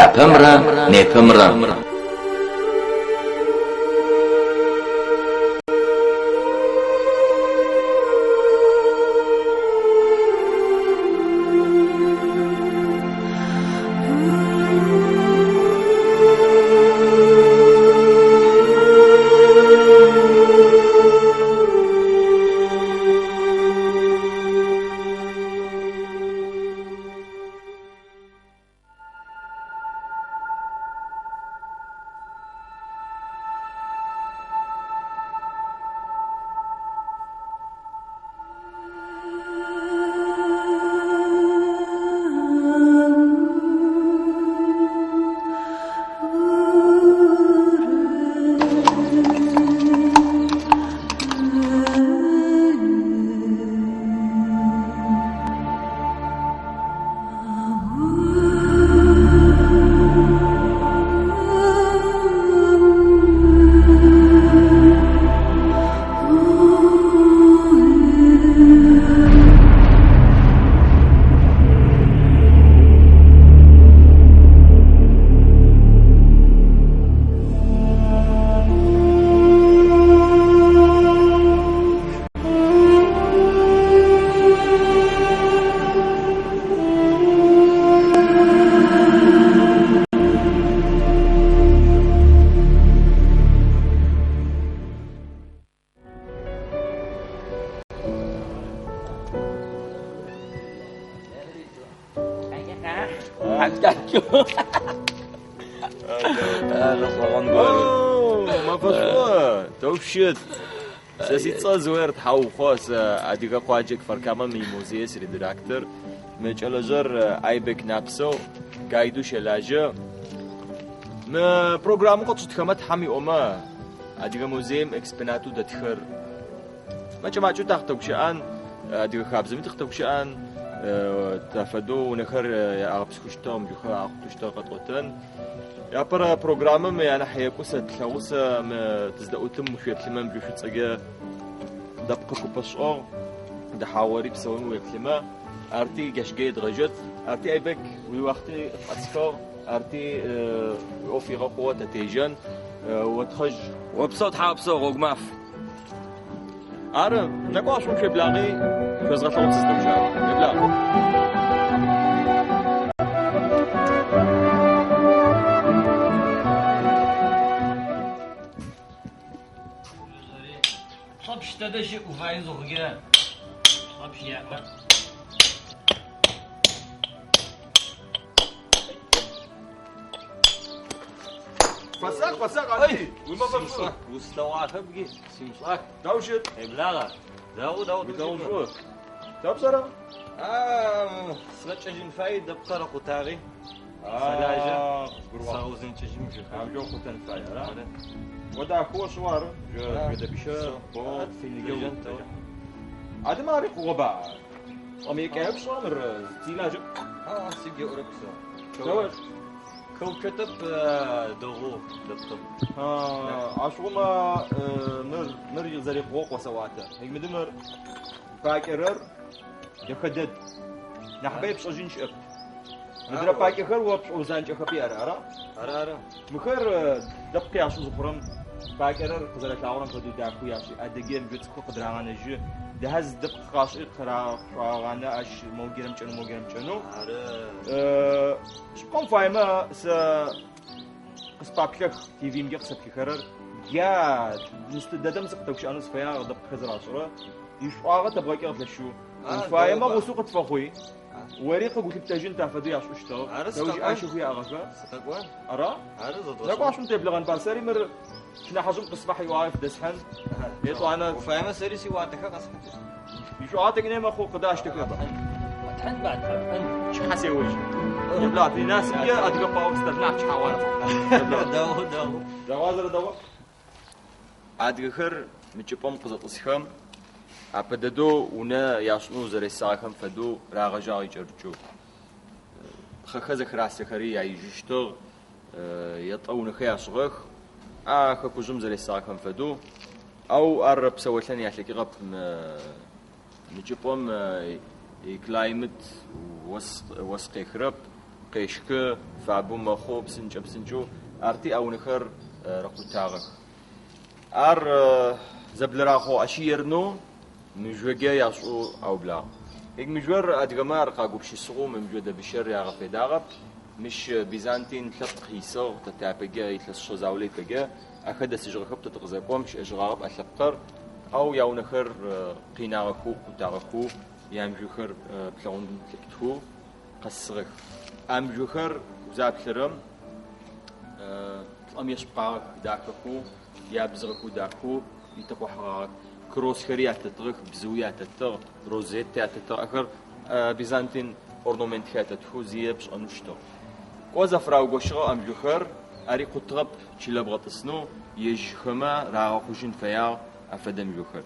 Апэмрэ непэмрэ. Тэу щыт? Сэ сицӏэ Зуер Тхьаухъо, сэ Адыгэ къуаджэ Кфар-Камэм имузее сиредактор. Мы кӏэлэжъэр Айбек Напсэу, гайду щэлажьэ. Мы программэу къэтшӏытхэмэ Тхьэм иӏомэ, Адыгэ музеем экспонатэу дэтхэр мэкӏэ-макӏэу тахътэгущыӏэн, адыгэ хабзэми тыхътэгущыӏэн, тафэдэу унэхэр агъэпсыхущтыгъ, мыжъохэр ахъутыщтыгъ къэтӏотэн. Апэрэ программэм анахь екӏу сэ тлъэгъу сэ мы тыздэӏутым шъуеплъымэ мыжъо шӏуцӏэкӏэ дэпкъы купэ шӏыгъ, дэхьагъори псэуми уеплъымэ, арти джащкӏэ едгъэжьэт. Арти Айбек уиуахъти къэсхыгъ, арти уиӏоф игъэхъугъэ тэ тежьэн, отхъэжь. Опсэу, тхьаопсэу, гъогу маф. Ары, нэкӏо ашъом шъуеблагъи, шъозгъэлъэгъун сыздэущыӏэр. Еблагъ. Лӏэпщ дэдэ щыӏ уфае зыхъукӏэ. Лӏэпщ яӏо. Фэсакъ, фэсакъ, Али! Уимэфэ шӏу! Услъэгъуахэбги, симшӏах. Дау щыт? Къеблагъэ. Дэгъу, дэгъу, Уилъэгъун шӏу. Тэ пшӏэрэ? Сгъэкӏэжьын фай дэпкъэр къутагъи. Сэлажьэ. Сэгъэузэнкӏэжьын мыжэхэр. Амжьо къутэн фай, ара? Одахэу шӏу ары. Жъодэбищэ, бо, финигэу. Адымэ ари хъугъэба? Пӏэмыекӏэп шӏэ мыр тилажьэ. Сигу еӏорэп сэ. Тэуэш. Хэуцотэп дэгъу дэпкъым. Ашъугъумэ мыр мыр зэрикъугъэу къосэӏуатэ. Мыды мыр пакӏэрэр дэхэ дэд. Нахьыбэ епшӏэжьын щыӏэп. Мыдрэ пакӏэхэр о пшӏоузанкӏэхэпи ары, ара? Ары, ары. Мыхэр дэпкъ яшӏы зыхъурэм пакӏэрэр къызэрэлъагъорэм фэдэу дахэу яшӏы. Адыгеем мыжъо цӏыкӏухэр къыдырагъэнэжьы. Дэхьаз дэпкъ къашӏи къырашӏуагъанэ ащ могерэм кӏэнэу, могерэм кӏэнэу. Ары. Шъыпкъэм фаемэ сэ къыспаплъэх ТВ-мкӏэ къысэплъыхэрэр. Я нысты дэдэм сыкъытэгущыӏэнэу сыфэягъ дэпкъхэр зэрашӏырэ. Ишӏуагъэ тэбгъэкӏыгъ лъэшэу. Уфаемэ гъусэу къытфэхъуи. Ори къыгулъыптэжьын тафэдэу яшӏущтыгъ. Ары, Тэужь ӏашэхэу яӏагъэхэ. Сыкъэкӏон. Ара? Ары, зэдгъэшӏэн. Нэкӏуашъом теблэгъэн ба. Сэри мыр шынахьыжъым къысфахь иӏуагъэ фыдэсхьын. Етӏуанэ Уфаемэ сэри сиуатэхэр къэсхьын. ишӏуагъэ тэкӏынэ мэхъу къыдащтэхэба. Тхьын ба, тхьын. Чыхьэ сеожь. Еблагъ, насыпкӏэ адыгэ паӏо стэлъ нахь чыхьагъуар. Дэгъу, дэгъу. Дэгъуа зэрэдэгъу? Адыгэхэр мы чӏыпӏэм къызэтӏысхэм апэ дэдэу унэ яшӏынэу зэресагъэхэм фэдэу рагъэжьагъ икӏэрыкӏэу. Пхъэхэр зэхырасэхэри яижьыщтыгъ, етӏэ унэхэр яшӏыгъэх. А хэкужъым зэресагъэхэм фэдэу. Ау ар псэолъэн ялъэкӏыгъэп мы чӏыпӏэм иклаймат ос ос къехырэп. Къещхы, фабэу мэхъу, псынкӏэ-псынкӏэу, арти а унэхэр рэкъутагъэх. Ар зэблырахъугъ, ащи ернэу мыжъокӏэ яшӏэу аублагъ. Ек мыжъор адыгэмэ ар къагупшысыгъэу мы мыжъо дэбыщэр ягъэфедагъэп. Мыщ византин лъэпкъ исыгъ, тэ тяпэкӏэ, илъэс шъэ заулэ ипэкӏэ, ахэр дэсыжьыгъэхэп, тэ тыкъызэкӏом щыӏэжьыгъагъэп а лъэпкъыр, ау яунэхэр къинагъэхэу, къутагъэхэу, ямыжъохэр плъэгъун плъэкӏытхэу къэсыгъэх. А мыжъохэр узаплъырэм плӏэм ешъыпкъагъэх, дахэхэу, ябзыгъэхэу дахэу итэкъухьэгъагъэх. Кроссхэри атэтыгъэх, бзыуи атэтыгъ, розетти атэтыгъ. Ахэр византин орнаментхэр атэтхэу зие пшӏэнэу щытыгъ. Кӏо зэфыраугощыгъэ а мыжъохэр ари къутыгъэп чылэ бгъэтӏысынэу, ежьхэмэ рагъэхъужьын фэягъ афэдэ мыжъохэр.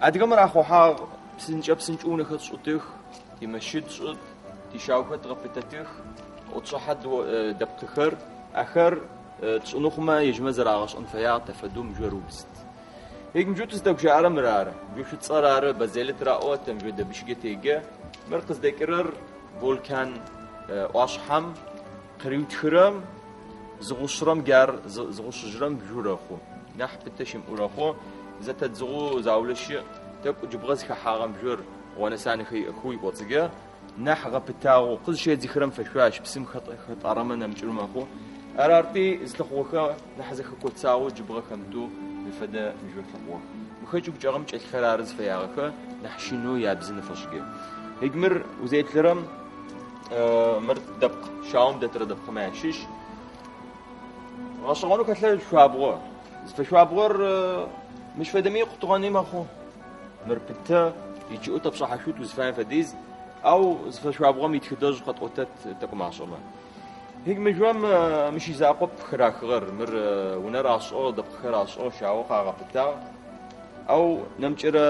Адыгэмэ рахъухьагъ псынкӏэ-псынкӏэу унэхэр тшӏытых, тимэщыт тшӏыт, тищагухэр дгъэпытэтых, ӏотшӏыхьэ дэпкъыхэр, ахэр тшӏынэу хъумэ ежьмэ зэрагъэшӏэн фэягъ, тэ фэдэу мыжъор убзыт. Ек мыжъоу тызтэгущыӏэрэр мыр ары. Мыжъо шӏуцӏэр ары, базельт раӏо, тэ мыжъо дэбыщкӏэ теджэ. Мыр къыздэкӏырэр Волкан ӏуашъхьэм къыриутхырэм, зыгъушъырэм джар зыгъушъыжьырэм жъу рэхъу. Нахь пытэ щымыӏэу рэхъу. Зэтэдзыгъэу заулэ щыӏ. Тӏэкӏу джыбгъэ зыхэхьагъэм жъур гъонэ-санэхэр иӏэхэу икӏоцӏыкӏэ нахь гъэпытагъэу, къызщедзыхырэм фэшъуаш, псым хэтӏарэмэ нэмыкӏыр мэхъу. Ар арти зылъыхъугъэхэр нахь зэхэкоцагъэу джыбгъэ хэмытэу мы фэдэ мыжъо лъыхъугъэх. Мыхэр чӏыгу чӏэгъым чӏэлъхэр ары зыфэягъэхэр, нахь щынэу ябзын фэшӏыкӏэ. Ек мыр узеплъырэм мыр дэпкъ, щагум дэтырэ дэпкъымэ ащыщ. Гъэшӏэгъонэу хэлъыр шъуабгъо. Зыфэшъуабгъор мыщ фэдэми икъутыгъэни мэхъу. Мыр пытэ, ичъыӏэу тэпшӏыхьашъут узыфаем фэдиз, ау зыфэшъуабгъом итхыдэжъ къэтӏотэт тӏэкӏу машӏэмэ. Ек мыжъом мыщ изакъоп хырахыгъэр. Мыр унэр ашӏыгъ, дэпкъхэр ашӏыгъ, щагур къагъэпытагъ. Ау нэмыкӏырэ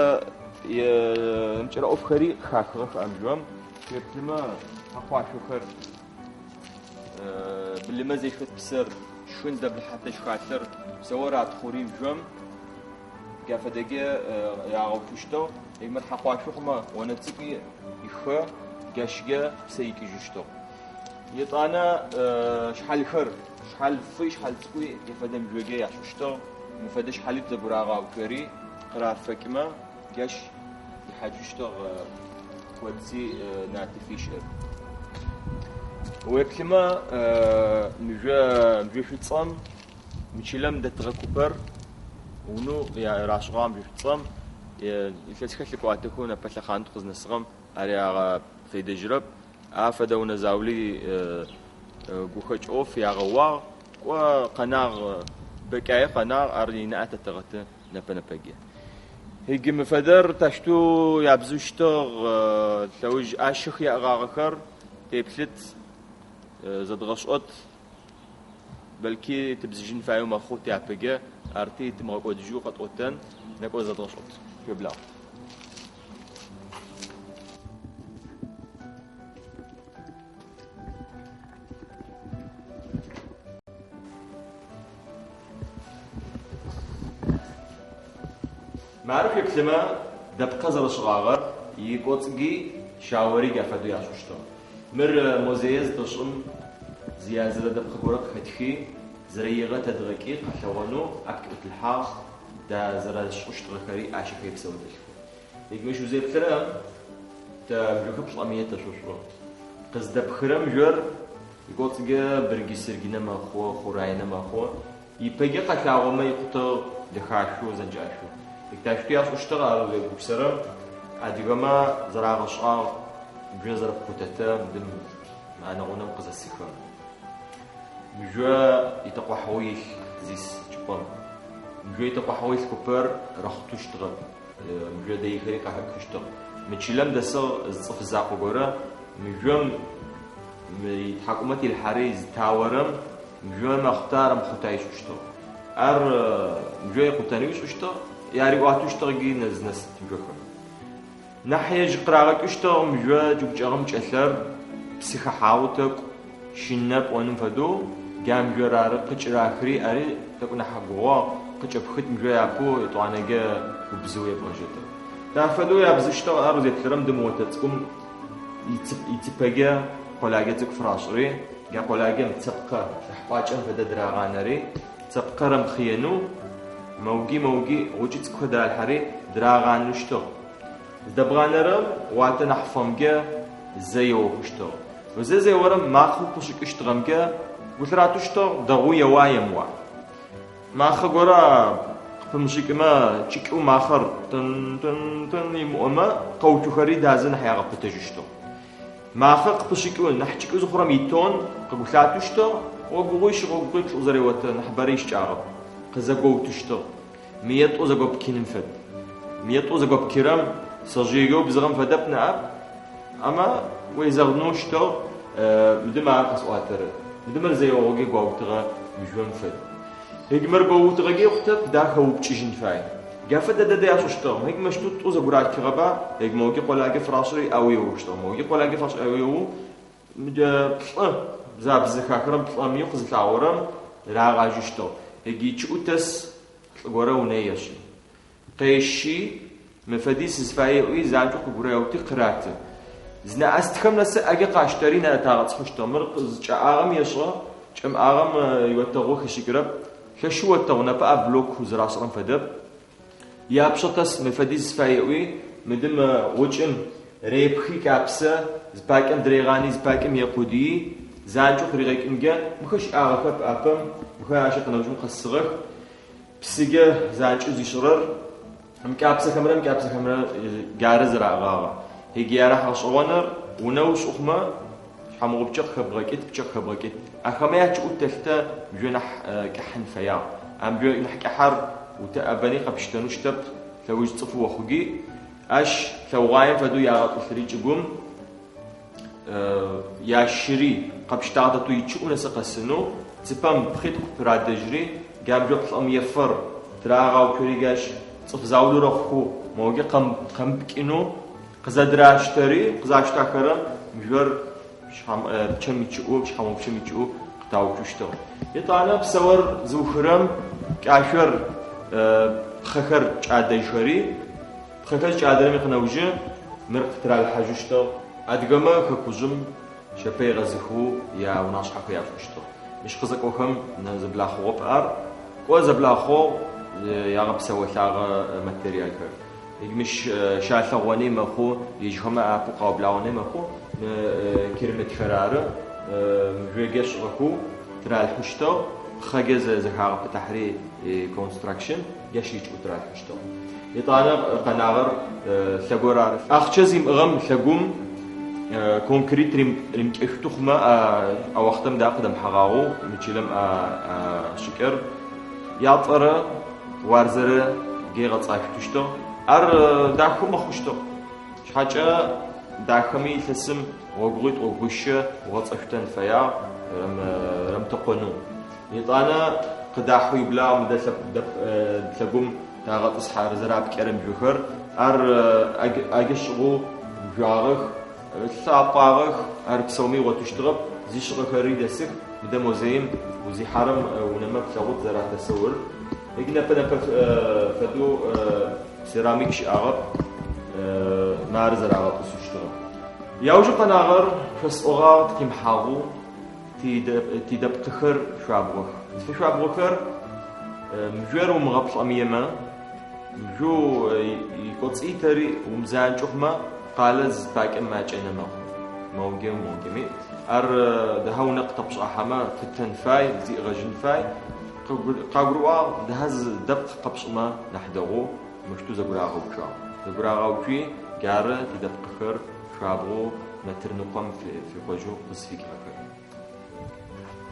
нэмыкӏырэ ӏофхэри къыхахыгъэх а мыжъом. Шъуеплъымэ, хьэкъуашъохэр, былымэ зешхэт псыр, шхын зыдэблыхьэтэ шхалъэр, псэур ратхъури мыжъом джа фэдэкӏэ рагъэуцущтыгъ. Мыр хьэкъуашъо хъумэ, онэ цӏыкӏуи ихэ, джащкӏэ псэ икӏыжьыщтыгъ. Етӏанэ шъхьалхэр, шъхьал фый, шъхьал цӏыкӏуи зэфэдэ мыжъокӏэ яшӏыщтыгъ. Мы фэдэ шъхьалитӏу зэгурагъэуцори къырафэкӏымэ, джащ ихьаджыщтыгъ коци натрыфи щыӏэп. Уеплъымэ, мыжъо мыжъо шӏуцӏэм мы чылэм дэтыгъэ купэр унэу рашӏыгъагъ мыжъо шӏуцӏэм илъэсхэр лъыкӏуатэхэу непэ лъэхъаным къызнэсыгъэм ар ягъэфедэжьырэп. А фэдэ унэ заули гухэкӏ ӏоф ягъэуагъ, кӏо къэнагъ, бэкӏае къэнагъ, ар инаӏэ тэтэгъэты нэпэ-нэпэкӏэ. Иджы мы фэдэр тащтэу ябзыщтыгъ, лъэуж ӏашэх яӏыгъагъэхэр теплъыт, зэдгъэшӏэт, бэлки тыбзыжьын фаеу мэхъу тяпэкӏэ, арти тымыгъэкӏодыжьэу къэтӏотэн, нэкӏо зэдгъэшӏэт. Шъуеблагъ. Мары шъуеплъымэ, дэпкъэ зэрэшӏыгъагъэр, икӏоцӏыги щаори джа фэдэу яшӏыщтыгъ. Мыр музее зытэшӏым зы язырэ дэпкъ горэ къыхэтхи, зэрэигъэ тэдгъэкӏи къэлъэгъонэу апкӏ ӏутлъхьагъ, да зэрэшӏыщтыгъэхэри ӏашэхэри псэутэлъхэу. Ек мыщ узеплъырэм, тэ мыжъохэр плӏэмые тэшъошӏо. Къыздэпхырэ мыжъор икӏоцӏыкӏэ бырджы-сырджынэ мэхъу, хъураинэ мэхъу. Ипэкӏэ къэлъагъомэ икъутыгъ дэхашъоу, зэнкӏашъоу. Ек тащтэу яшӏыщтыгъ ар узегупшысэрэм, адыгэмэ зэрагъэшӏагъ мыжъо зэрэпкъутэтэ мыдым анэ гъунэм къызэсыхэм. Мыжъо итэкъухьагъэу илъ тызис чӏыпӏэм. Мыжъо итэкъухьагъэу илъ купэр рэхъутыщтыгъэп. Мыжъо дэихэри къахэпхыщтыгъ. Мы чылэм дэсыгъ зы цӏыф закъо горэ мыжъом мы итхьакӏумэ телъхьари зытаорэм мыжъо мэхъута рэмыхъута ышӏыщтыгъ. Ар мыжъо икъутэнэу ышӏыщтыгъ, яриӏуатэщтыгъ ыкӏи нэз-нэсыт мыжъохэм. Нахь ежь къырагъэкӏыщтыгъ мыжъо чӏыгу чӏэгъым чӏэлъэр псы хэхьагъэу тӏэкӏу щынэ пӏоным фэдэу, джа мыжъор ары къыкӏырахыри, ари тӏэкӏу нахь гугъугъ, къыкӏэпхыт мыжъо япэу, етӏуанэкӏэ убзэу ебгъэжьэтыгъ. Та фэдэу ябзыщтыгъ, ар узеплъырэм дымыгъотэ цӏыкӏум ицыпэкӏэ. къолагэ цӏыкӏу фырашӏыри, джа къолагэм цэпкъэ нахь пӏуакӏэм фэдэ дырагъанэри, цэпкъэ рэмыхъыенэу мэуги мэуги гъучӏ цӏыкӏухэр дыралъхьэри дырагъанэщтыгъ. Зыдэбгъанэрэм уатэ нахь фэмкӏэ зэ еохъущтыгъ. Зэ зеорэм макъэу къышӏыкӏыщтыгъэмкӏэ гу лъыратыщтыгъ, дэгъоу еуа емыуа. Махъэ горэ къыпымышӏыкӏымэ, кӏыкӏэу махъэр тын-тын-тын имыӏомэ, къэуцухэри дазэ нахь ягъэпытэжьыщтыгъ. Махъэ къыпышӏыкӏэу, нахь кӏыкӏэу зыхъурэм итон къыгулъатэщтыгъ, гъогугъуищ, гъогугъуиплӏ зэреотэ, нахьыбэрэ ищыкӏагъэп, къызэгоутыщтыгъ. Мые тӏо зэгопкиным фэд. Мые тӏо зэгопкирэм сэжъыеу бзыгъэм фэдэп ныӏэп, амэ уезэгъынэу щытыгъ, мыдым ар къэсӏуатэрэр. Мыдым ар зэеогъоге гуаутыгъэ мыжъом фэд. Егмэр гоутыгъэге хъутэп, дахэ упкӏыжьын фай. Джа фэдэ дэдэ яшӏыщтыгъ. Егмэ щту тӏу зэгурачыгъэба, егмоги къолагэ фырашӏыри ау еущтыгъ, моги къолагэ фашӏы ау еу. Мыджэ плӏы забзыхахэрэм плӏэмыеу къызылъагъорэм рагъажьыщтыгъ. Еги чъыӏу тэс лӏы горэ унэ ешӏы. Къещи, мы фэдиз сызфае ыӏуи, занкӏэу къыгуреути къыраты. Зынэӏэстхэм нэсы ӏэкӏэ къаштэри нэтагъэцӏыхъущтыгъ. Мыр къызкӏэӏагъэм ешӏэ, кӏэмыӏагъэм иотэгъу хишӏыкӏырэп. Лъэшэу отэгъу, непэ а блок зэрашӏырэм фэдэп. Япшъэ тэс мы фэдиз сыфае ыӏуи, мыдым гъучӏым репхи кӏапсэ, зы пакӏэм дырегъани, зы пакӏэм екъудыи, занкӏэу къыригъэкӏынкӏэ, мыхэр щыӏагъэхэп апэм, мыхэр ащ къынэужым къэсыгъэх. Псыджэ занкӏэу зишӏырэр мы кӏапсэхэмрэ мы кӏапсэхэмрэ джары зэраӏыгъагъэр. Иджы анахь гъэшӏэгъоныр унэ ушӏы хъумэ, шъхьамыгъупчъэ къыхэбгъэкӏыт, пчъэ къыхэбгъэкӏыт. Ахэмэ ячӏыӏу тэлътэ мыжъо нахь кӏыхьын фэягъ. А мыжъо нахь кӏыхьэр утэӏэбэни къэпштэнэу щытэп, лъэуж цӏыф охъуги. Ащ лъэугъаем фэдэу ягъэтӏылъыри чӏыгум. Ящыри къэпштагъ дэтэу ичъыӏу нэсы къэсынэу, цыпэм пхъитӏу къыпырадэжьри, джа мыжъо плӏэмыефэр тырагъэуцори джащ цӏыф заулэу рэхъухэу, моуджэ къэмыпкӏынэу къызэдыраштэри, къызаштахэрэм мыжъор пчъэм ичъыӏу, шъхьангъупчъэм ичъыӏу къытауцущтыгъ. Етӏанэ псэор зыухырэм кӏашъор пхъэхэр кӏадэжьхэри, Пхъэхэр кӏадэрэм икъынэужы мыр къытыралъхьажьыщтыгъ. Адыгэмэ хэкужъым щэпэ егъэзыхэу яунашъхьэхэр яшӏыщтыгъ. Мыщ къызэкӏохэм зэблахъугъэп ар. Кӏо зэблахъугъ ягъэпсэолъагъэ материалхэр. Мыщ щалъэгъони мэхъу, ежьхэмэ апэу къаублагъэни мэхъу мы кермытхэр ары. Мыжъокӏэ шӏыгъэхэу тыралъхьыщтыгъ, пхъэкӏэ зэхагъэпытахьри констракшн джащ икӏыӏу тыралъхьыщтыгъ. Етӏанэ къэнагъэр лъэгур ары. Ахъчэ зимыӏыгъэм лъэгум конкрет римыкӏэшъутэу хъумэ, а уахътэм да къыдэмыхьэгъагъэу мы чылэм а шӏыкӏэр ятӏэрэ уарзэрэ гегъэцӏашъутыщтыгъ. Ар дахэу мэхъущтыгъ. Шъхьакӏэ дахэми илъэсым гъогугъуитӏу гъогугъуищэ угъэцӏэшъутэн фэягъ рэмытэкъонэу. Етӏанэ къыдахьэу иублагъ мыдэ лъэгум дагъэтӏысхьэрэ зэрапкӏэрэ мыжъохэр. Ар ӏэкӏэ шӏыгъэу мыжъуагъэх, лъапӏагъэх, ар псэуми ыгъотыщтыгъэп, зишӏыгъэхэри дэсых. Мыдэ музеим узихьэрэм унэмэ плъэгъут зэратэсэур. Ыкӏи непэ-непэ фэдэу керамик щыӏагъэп, мары зэрагъэтӏысыщтыгъэр. Яужы къэнагъэр шъосӏогъагъ тыкъимыхьагъэу. Тидэпкъыхэр шъуабгъох. Зыфэшъуабгъохэр мыжъор умыгъэплӏэмыемэ, мыжъоу икӏоцӏитэри умызанкӏэу хъумэ, къалэ зыпакӏэм макӏэнэ мэхъу. Моуджэ, моуджэми. Ар дахэ унэ къытэпшӏахьэмэ, пытэн фай, зиӏыгъэжьын фай. Къагурыӏуагъ, дахэ зы дэпкъ къэпшӏымэ нахь дэгъоу, мыщтэу зэгурагъэуцуагъ. Зэгурагъэуцуи, джары тидэпкъыхэр шъуабгъоу метр ныкъом фикъожьэу къызфикӏыгъэхэр.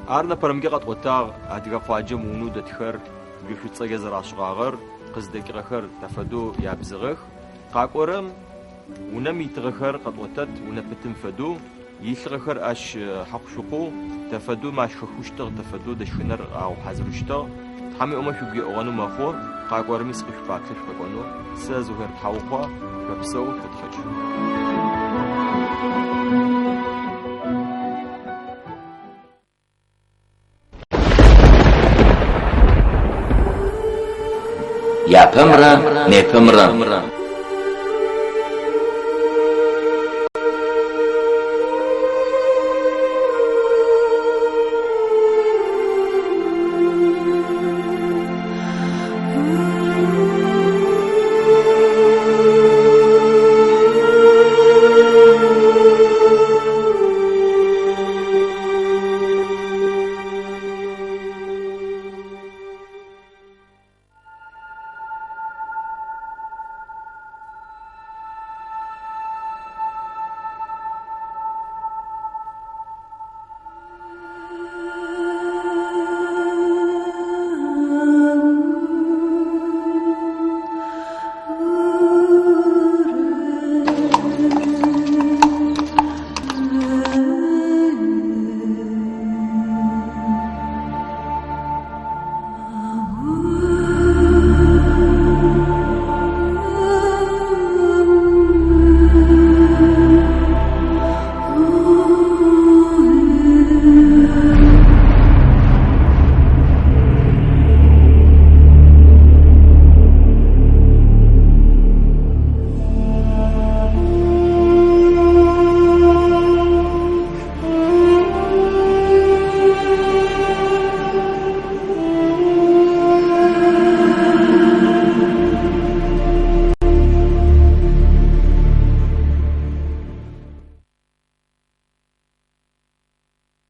Ар непэрэмкӏэ къэтӏотагъ адыгэ къуаджэм унэу дэтхэр мыжъо шӏуцӏэкӏэ зэрашӏыгъагъэр, къыздэкӏыгъэхэр тафэдэу ябзыгъэх. Къакӏорэм унэм итыгъэхэр къэтӏотэт, унэ пытым фэдэу, илъыгъэхэр ащ хьакъу-шыкъоу, тэфэдэу машхэхущтыгъ, тэфэдэу дэшхынэр агъэхьазырыщтыгъ. Тхьэм иӏомэ шъугу еӏугъэнэу мэхъу, къакӏорэми сыкъышъупаплъэ шъукъэкӏонэу. Сэ Зухер Тхьаухъо, шъопсэу, шъотхъэжь. Япэмрэ непэмрэ.